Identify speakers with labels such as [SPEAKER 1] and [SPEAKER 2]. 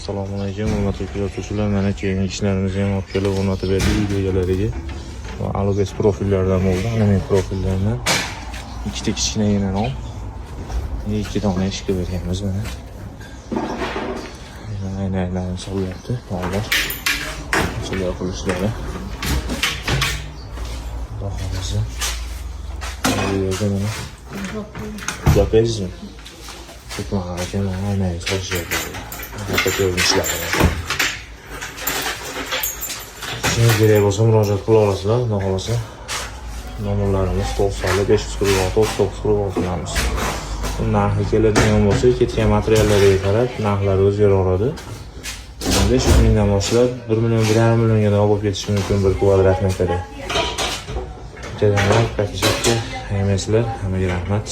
[SPEAKER 1] Assalomu alaykum, hurmatli kuzatuvchilar. Mana kelgan ishlarimizni ham olib kelib o'rnatib berdik uy egalariga. Va Alubes profillardan bo'ldi, alyumin profillardan. Ikkita kichkinagina rom. Ikki dona eshik berganmiz mana. Aynaklarni solyapti bolalar. Ochilib qilishlari. Xudo xohlasa. Bu yerda mana uxlab berdingizmi? Ketmoq aka, mana aynak solishyapti. Katta ko'rinishlari. Ishingiz kerak bo'lsa, murojaat qila olasizlar, xudo xohlasa. Nomerlarimiz 90 546 39 46 damiz. Bu narxi keladigan bo'lsa, ketgan materiallarga qarab narxlari o'zgaraveradi. 500 mingdan boshlab 1 million, 1,5 millionga bo'lib ketishi mumkin bir kvadrat metrda. Like, подписаться, hammaga rahmat.